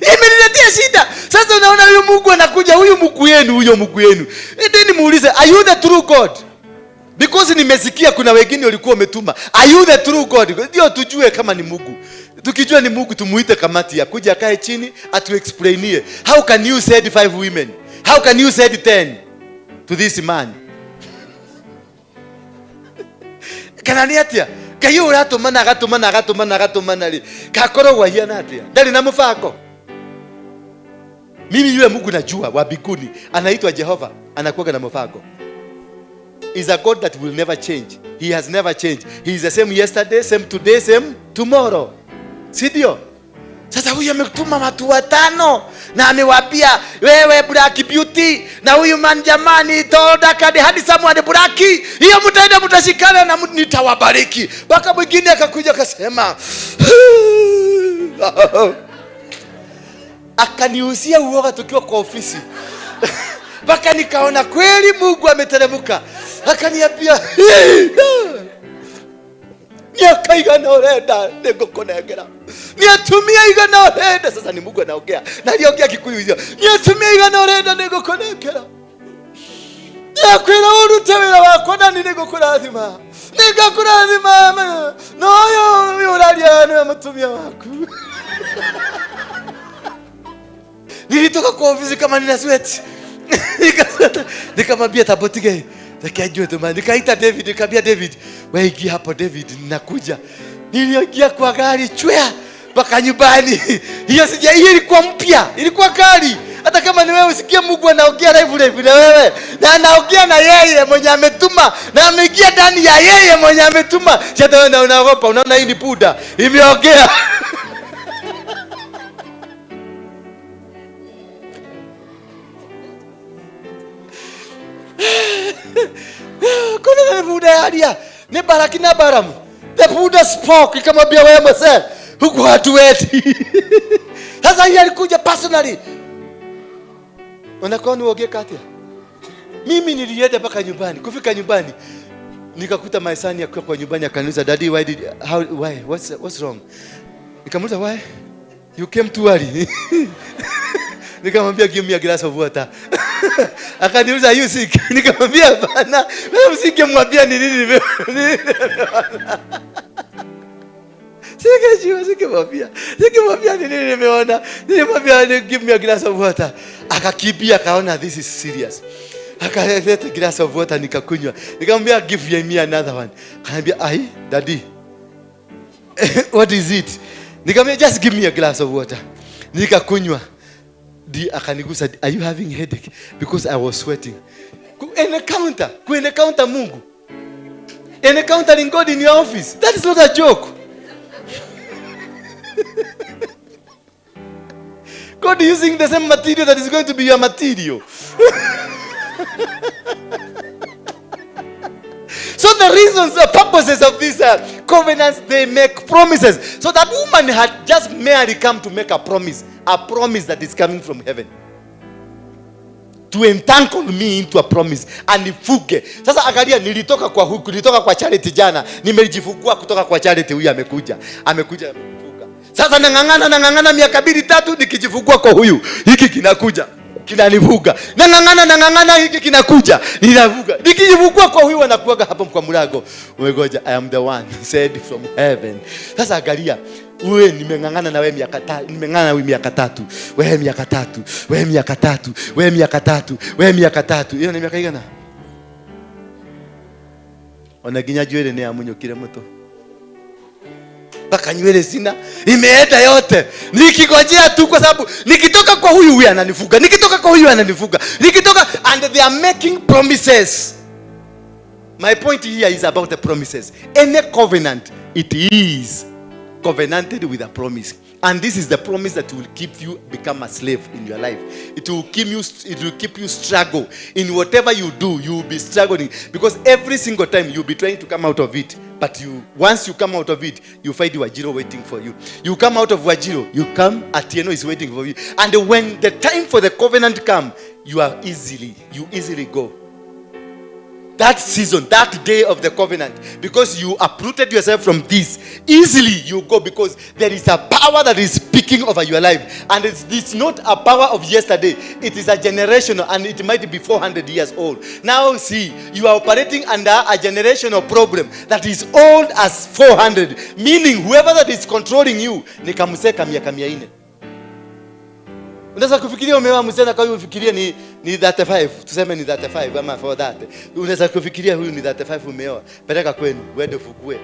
A: Imeniletea shida. Sasa unaona huyu Mungu anakuja, huyu Mungu yenu, huyo Mungu yenu. Endeni muulize, are you the true God? Because nimesikia kuna wengine walikuwa wametuma. Are you the true God? Ndio tujue kama ni Mungu. Tukijua ni Mungu tumuite kamati ya kuja akae chini atuexplainie. How can you send 5 women? How can you send 10 to this man? Kana ni atia? Ngai ũratũmana agatũmana agatũmana agatũmana rĩ, kakoragwo ahiana atĩa? Ndarĩ na mũbango. Mimi yule Mungu najua wa mbinguni anaitwa Jehova, anakuwa na mpango. Is a God that will never change. He has never changed. He is the same yesterday, same today, same tomorrow. Si ndio? Sasa huyu ametuma watu 5 na amewaambia wewe Black Beauty na huyu man jamani Tolda Kadi hadi Samuel Black, hiyo mtaenda mtashikana na nitawabariki. Mpaka mwingine akakuja akasema akaniuzia uoga tukiwa kwa ofisi. Mpaka nikaona kweli Mungu ameteremka. Akaniambia miaka igana urenda nĩngũkũnengera. Nĩ atumia igana urenda. Sasa ni Mungu anaongea. Na aliongea Kikuyu hiyo. Nĩ atumia igana urenda nĩngũkũnengera. Nĩakwĩra ũrute wĩra wakwa na niĩ nĩngũkũrathima. Nĩngakũrathima. No ũyũ ũraria nĩwe mũtumia waku. Nilitoka kwa ofisi kama nina sweat. Nikamwambia Tabotige, nikajua tu man. Nikaita David, nikamwambia David, wewe ingia hapo David, ninakuja. Niliingia kwa gari chwea mpaka nyumbani. Hiyo sija, hiyo ilikuwa mpya, ilikuwa kali. Hata kama ni wewe usikie Mungu anaongea live live na wewe, na anaongea na yeye mwenye ametuma, na ameingia ndani ya yeye mwenye ametuma. Hata wewe unaogopa, unaona hii ni puda imeongea. Kuna Buddha yaria ni Baraki na Baramu. The Buddha spoke, ikamwambia wewe mzee, huku hatueti. Sasa yeye alikuja personally. Unakuwa ni uongee kati. Mimi nilienda mpaka nyumbani. Kufika nyumbani nikakuta my son akiwa kwa nyumbani, akaniuliza, Daddy, why did, how, why, what's wrong? Nikamuuliza, "Why you came too early?" Nikamwambia, "Give me a glass of water." Akaniuliza, "Are you sick?" Nikamwambia, "Hapana." Wewe usingemwambia ni nini nimeona. Singejua, singemwambia. Singemwambia ni nini nimeona. Nilimwambia, "Give me a glass of water." Akakimbia, akaona this is serious. Akaleta glass of water, nikakunywa. Nikamwambia, "Give me another one." Akaniambia, "Ai, daddy. What is it?" Nikamwambia, "Just give me a glass of water." Nikakunywa. Di akanigusa, "Are you having headache?" Because I was sweating. Encounter, ku encounter Mungu. Encountering God in your office. That is not a joke. God using the same material that is going to be your material. So the reasons, the purposes of these covenants, they make promises. So that woman had just merely come to make a promise that is coming from heaven. To entangle me into a promise, anifuge. Sasa angalia, nilitoka kwa huku, nilitoka kwa Charity jana, nimejifungua kutoka kwa Charity, huyu amekuja, amekuja amenifuga. Sasa nang'ang'ana, nang'ang'ana miaka mbili tatu, nikijifungua kwa huyu, hiki kinakuja kinanivuga. Nang'ang'ana, nang'ang'ana, hiki kinakuja ninavuga. Nikijifungua kwa huyu, anakuaga hapo kwa mlango, umegoja, "I am the one said from heaven." Sasa angalia, wewe nimeng'ang'ana na wewe miaka tatu, nimeng'ang'ana na wewe miaka tatu, wewe miaka tatu, wewe miaka tatu, wewe miaka tatu, wewe miaka tatu. Hiyo ni miaka igana? Ona nginya njuĩrĩ nĩ yamunyũkire mũtwe, mpaka nywele sina, imeenda yote, nikigojea tu, kwa sababu nikitoka kwa huyu, huyu ananifuga, nikitoka kwa huyu ananifuga, nikitoka. And they are making promises. My point here is about the promises. Any covenant, it is covenanted with a promise, and this is the promise that will keep you become a slave in your life. It will keep you struggle in whatever you do. You will be struggling because every single time you'll be trying to come out of it, but you once you come out of it, you find Wajiro waiting for you. You come out of Wajiro, you come, Atieno is waiting for you. And when the time for the covenant come, you easily go that season, that day of the covenant, because you uprooted yourself from this, easily you go, because there is a power that is speaking over your life. And it's not a power of yesterday, it is a generational, and it might be 400 years old. Now see, you are operating under a generational problem that is old as 400, meaning whoever that is controlling you ni kamseka miaka 400. Unaweza kufikiria umeoa msichana kwa hiyo ufikirie ni 35, tuseme ni 35 ama 430. Unaweza kufikiria huyu ni 35 umeoa. Peleka kwenu, uende ufugue.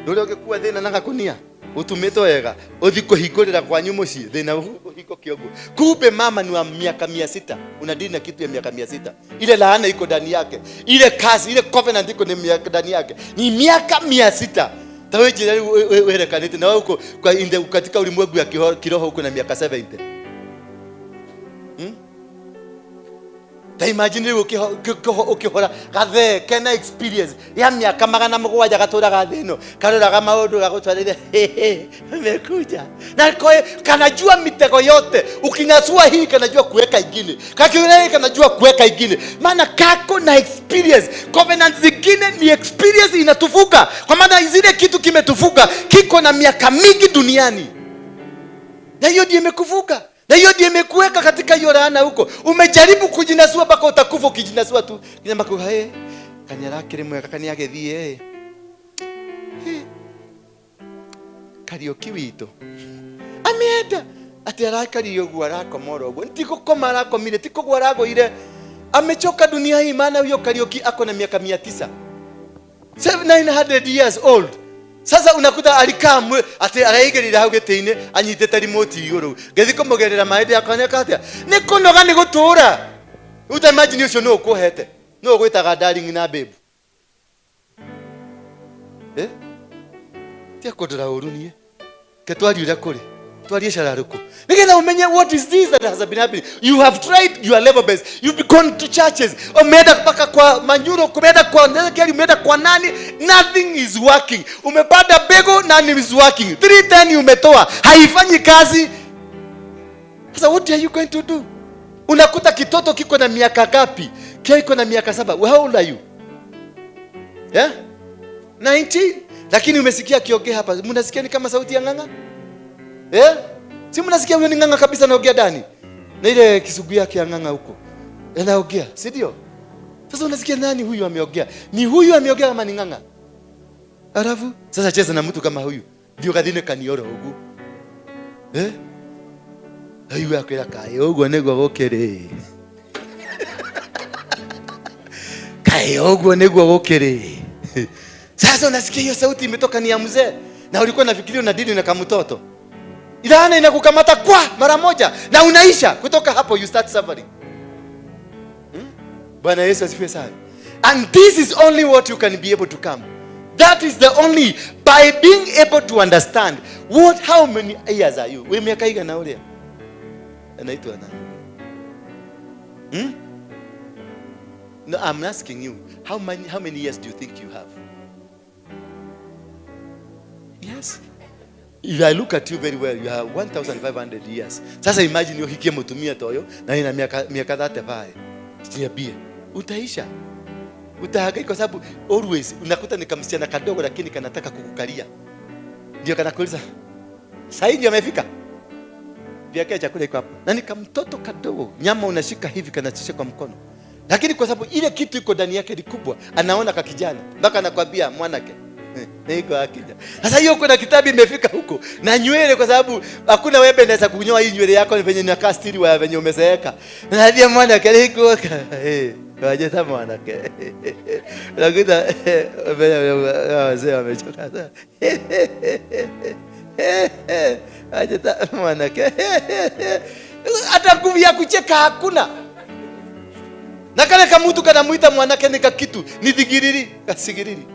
A: Ndio ũngĩkua thĩna na gakunia utumĩtwo wega ũthi kũhingũrĩra kwanyu mũciĩ thĩna ũhingo kĩongo. Kumbe mama ni wa miaka 600, unadili na kitu ya miaka 600. Ile laana iko ndani yake, ile kazi, ile covenant iko ni miaka ndani yake ni miaka 600. Ta wĩnjĩre rĩu wĩrekanĩte na wewe uko kwa in the, katika ulimwengu ya kiroho uko na miaka 70. Ta imagine rĩu ũkĩhora gathee kena experience ya miaka 700 gatũraga thĩ ĩno, karoraga maũndũ gagũtwarĩre amekuja na koe, kanajua mitego yote. Ukinyasua hii kanajua kuweka ingine, kakiona hii kanajua kuweka ingine, maana kako na experience. Covenant zingine ni experience inatufuga, kwa maana zile kitu kimetufuga kiko na miaka mingi duniani, na hiyo ndio imekufuga, na hiyo ndio imekuweka katika hiyo laana huko. Umejaribu kujinasua mpaka utakufa ukijinasua tu. Kinya mpaka hey, kanyara kiri mwega kani agethie hey. Kariuki witũ ameenda ati arakarire ũguo, arakomora ũguo, ti gũkoma arakomire, ti kũgwa aragũire, amechoka dunia hii. Maana huyo Kariuki ako na miaka 900, 900 years old. Sasa unakuta alikaa ati araigĩrĩra hau gĩtĩ-inĩ anyitĩte remote igũrũ, ngĩthiĩ kũmũgerera maĩ ndĩakoneka atĩa, nĩ kũnoga nĩ gũtũra. Rĩu ta imagine ũcio nũ ũkũhete, nũ ũgwĩtaga darling na babe, eh? Tia kũndora ũru niĩ, ke twarie ũrĩa kũrĩ, twarie cararũkũ nĩgetha ũmenye what is this that has been happening. You have tried your level best, you've gone to churches, umeenda mpaka kwa Manyuro, umeenda kwa Ezekiel, umeenda kwa nani, nothing is working. Umepanda mbegu, nothing is working. 310 umetoa, haifanyi kazi. Sasa what are you going to do? Unakuta kitoto kiko na miaka ngapi? Kia iko na miaka 7. How old are you? Yeah? 19. Lakini umesikia akiongea hapa, mnasikia ni kama sauti ya Ng'ang'a? Eh? Si mnasikia huyo ni Ng'ang'a kabisa anaongea ndani. Na ile kisugu yake ya Ng'ang'a huko. Anaongea, si ndio? Sasa unasikia nani huyu ameongea? Ni huyu ameongea kama ni Ng'ang'a? Alafu sasa cheza na mtu kama huyu. Ndio kathine kanioro ugu. Eh? Ayu akwira kai uguo niguo gukiri. Kai uguo niguo gukiri. Sasa unasikia hiyo sauti imetoka ni ya mzee na ulikuwa unafikiria unadili na kamtoto. Ilana inakukamata kwa mara moja na unaisha kutoka hapo, you start suffering. Bwana Yesu asifiwe sana. And this is only what you can be able to come. That is the only by being able to understand what, how many years are you? Wewe miaka igana uria? Anaitwa nani? Hmm? No, I'm asking you, how many years do you think you have? Yes. If I look at you very well, you have 1500 years. Sasa imagine uhikie mutumia toyo na ina miaka 35. Niambie, utaisha. Utahangaika kwa sababu always unakuta ni kamsichana kadogo lakini kanataka kukukalia. Ndio kanakuuliza, "Sasa ndio amefika?" Vyakula chakula iko hapo. Na ni kamtoto kadogo, nyama unashika hivi kanachisha kwa mkono. Lakini kwa sababu ile kitu iko ndani yake ni kubwa, anaona ka kijana mpaka anakwambia mwanake. Niko akija. Sasa hiyo kuna kitabu imefika huko na nywele, kwa sababu hakuna wembe inaweza kunyoa hii nywele yako ni venye inakaa stili wa venye umezeeka. Na ndio mwanake niko eh wajeta mwanake. Unakuta wazee wamechoka sana. Wajeta mwanake. Hata nguvu ya kucheka hakuna. Na kale kamutu kanamuita mwanake ni kakitu, ni thigiriri, kasigiriri.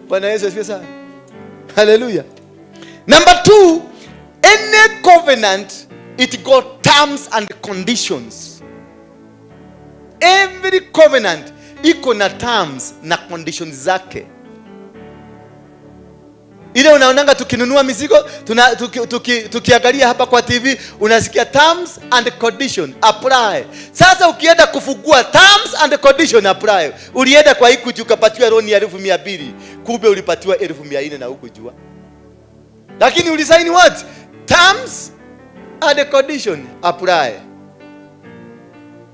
A: Bwana Yesu asifiwe sana. Hallelujah. Number two, any covenant, it got terms and conditions. Every covenant iko na terms na conditions zake. Ile unaonanga tukinunua mizigo tukiangalia hapa kwa TV unasikia terms and condition apply. Sasa ukienda kufungua terms and condition apply, ulienda kwa Equity ukapatiwa loan ya 200,000, kumbe ulipatiwa 400,000 na hukujua, lakini ulisaini what? Terms and condition apply.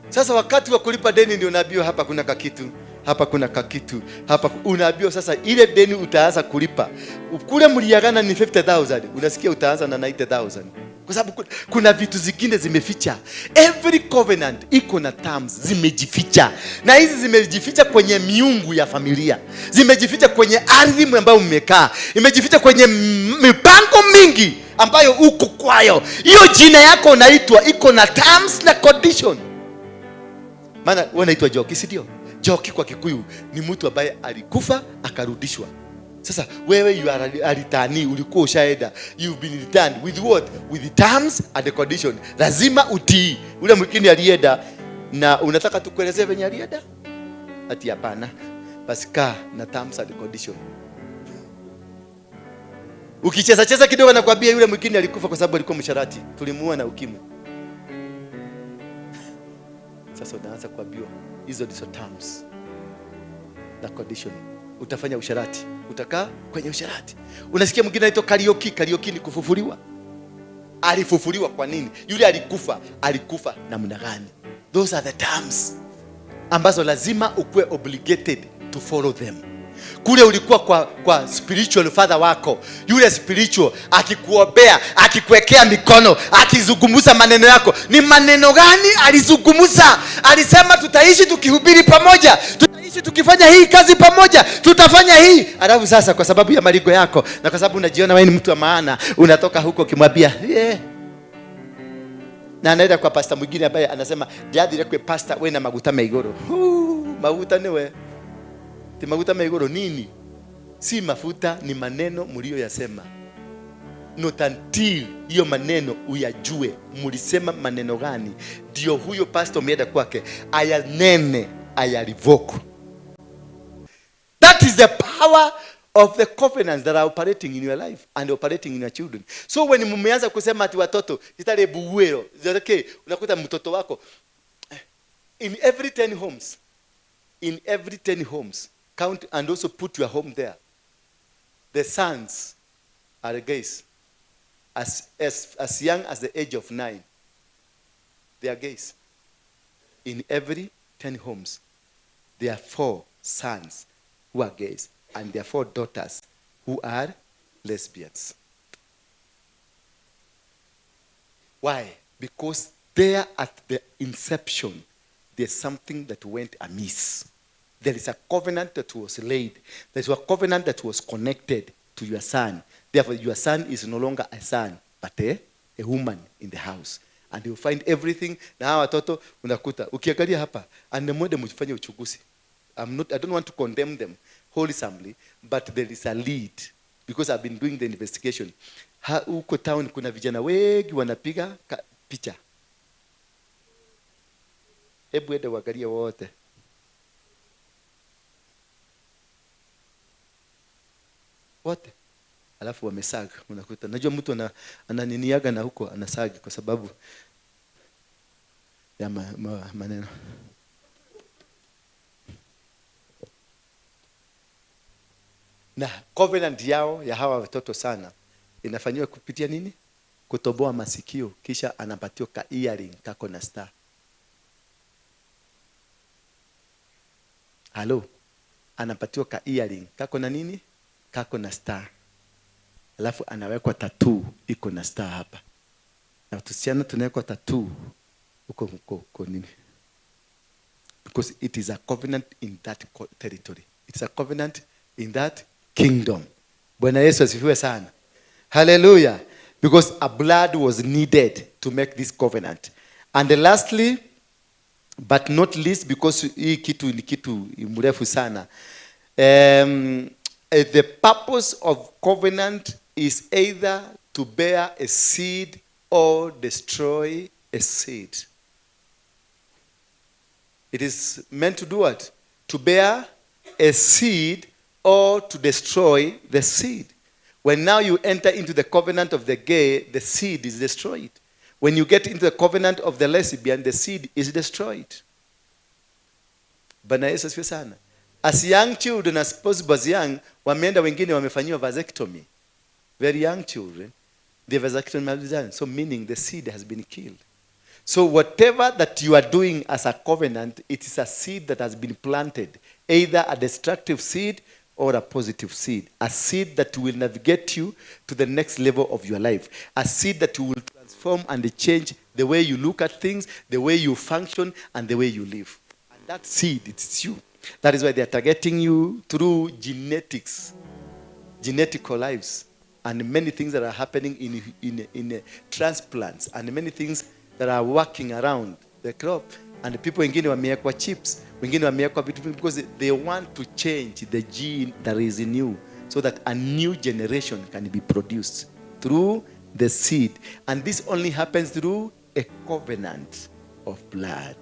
A: Sasa wakati wa kulipa deni ndio unaambiwa hapa kuna kakitu, hapa kuna kakitu, hapa unaambiwa sasa ile deni utaanza kulipa. Kule mliagana ni 50,000, unasikia utaanza na 90,000. Kwa sababu kuna vitu zingine zimeficha. Every covenant iko na terms zimejificha. Na hizi zimejificha kwenye miungu ya familia. Zimejificha kwenye ardhi ambayo mmekaa. Imejificha kwenye mipango mingi ambayo uko kwayo. Hiyo jina yako unaitwa iko na terms na condition. Maana wewe unaitwa Njoki, si ndio? Njoki kwa Kikuyu ni mtu ambaye alikufa akarudishwa. Sasa wewe you are a returnee, ulikuwa ushaenda. You've been returned with what? With the terms and the condition. Lazima utii. Ule mwingine alienda na unataka tukuelezee venye alienda? Ati hapana. Basi kaa na terms and condition. Ukicheza cheza kidogo nakwambia yule mwingine alikufa kwa sababu alikuwa msharati. Tulimuua na ukimwi. Sasa unaanza kuambiwa hizo ndizo terms na condition. Utafanya usharati, utakaa kwenye usharati. Unasikia mwingine anaitwa Kariuki. Kariuki ni kufufuliwa. Alifufuliwa kwa nini? Yule alikufa, alikufa namna gani? Those are the terms ambazo lazima ukuwe obligated to follow them. Kule ulikuwa kwa spiritual father wako, yule spiritual akikuombea, akikuwekea mikono, akizungumza maneno yako, ni maneno gani alizungumza? Alisema tutaishi tukihubiri pamoja, tutaishi tukifanya hii kazi pamoja, tutafanya hii. Alafu sasa kwa sababu ya maringo yako na kwa sababu unajiona wewe ni mtu wa maana, unatoka huko ukimwambia yeah. Na anaenda kwa pastor mwingine ambaye anasema ndiathire kwĩ pastor wĩna maguta me igũrũ. Huu, maguta niwe ti maguta me igũrũ nini? Si mafuta, ni maneno mlioyasema. Not until hiyo maneno uyajue mulisema maneno gani, ndio huyo pastor umeenda kwake ayanene, ayarevoke. That is the power of the covenants that are operating in your life and operating in your children. So when mmeanza kusema ati watoto itale buwero, okay, unakuta mtoto wako in every 10 homes, in every 10 homes, count and also put your home there. The sons are gays. As young as the age of 9, they are gays. In every 10 homes, there are 4 sons who are gays, and there are 4 daughters who are lesbians. Why? Because there at the inception, there's something that went amiss. There is a covenant that was laid. There's a covenant that was connected to your son. Therefore, your son is no longer a son, but a woman in the house. And you find everything. Na hawa watoto unakuta. Ukiangalia hapa, and mwende mfanye uchunguzi. I don't want to condemn them wholesomely, but there is a lead because I've been doing the investigation. Huko town kuna vijana wengi wanapiga picha. Hebu ende uangalie wote. Wote. Alafu wamesaga, unakuta. Najua mtu ananiniaga na huko anasaga kwa sababu ya maneno. Na covenant yao ya hawa watoto sana inafanywa kupitia nini? Kutoboa masikio, kisha anapatiwa ka earring kako na star. Halo, anapatiwa ka earring kako na nini? Kako na star. Alafu anawekwa tattoo iko na star hapa. Na tusiana tunawekwa tattoo huko huko nini? Because it is a covenant in that territory. It's a covenant in that kingdom. Bwana Yesu asifiwe sana. Hallelujah. Because a blood was needed to make this covenant. And lastly, but not least, because hii kitu ni kitu mrefu sana. The purpose of covenant is either to bear a seed or destroy a seed. It is meant to do what? To bear a seed or to destroy the seed. When now you enter into the covenant of the gay, the seed is destroyed. When you get into the covenant of the lesbian, the seed is destroyed. Bwana Yesu asifiwe sana. As young children, as possible as young, wameenda wengine wamefanyiwa vasectomy. Very young children, the vasectomy has been done. So meaning the seed has been killed. So whatever that you are doing as a covenant, it is a seed that has been planted. Either a destructive seed or a positive seed. A seed that will navigate you to the next level of your life. A seed that will transform and change the way you look at things, the way you function, and the way you live. And that seed, it's you. That is why they are targeting you through genetics, genetical lives, and many things that are happening in transplants, and many things that are working around the crop. And the people wengine wamewekwa chips, wengine wamewekwa vitu because they want to change the gene that is in you so that a new generation can be produced through the seed. And this only happens through a covenant of blood.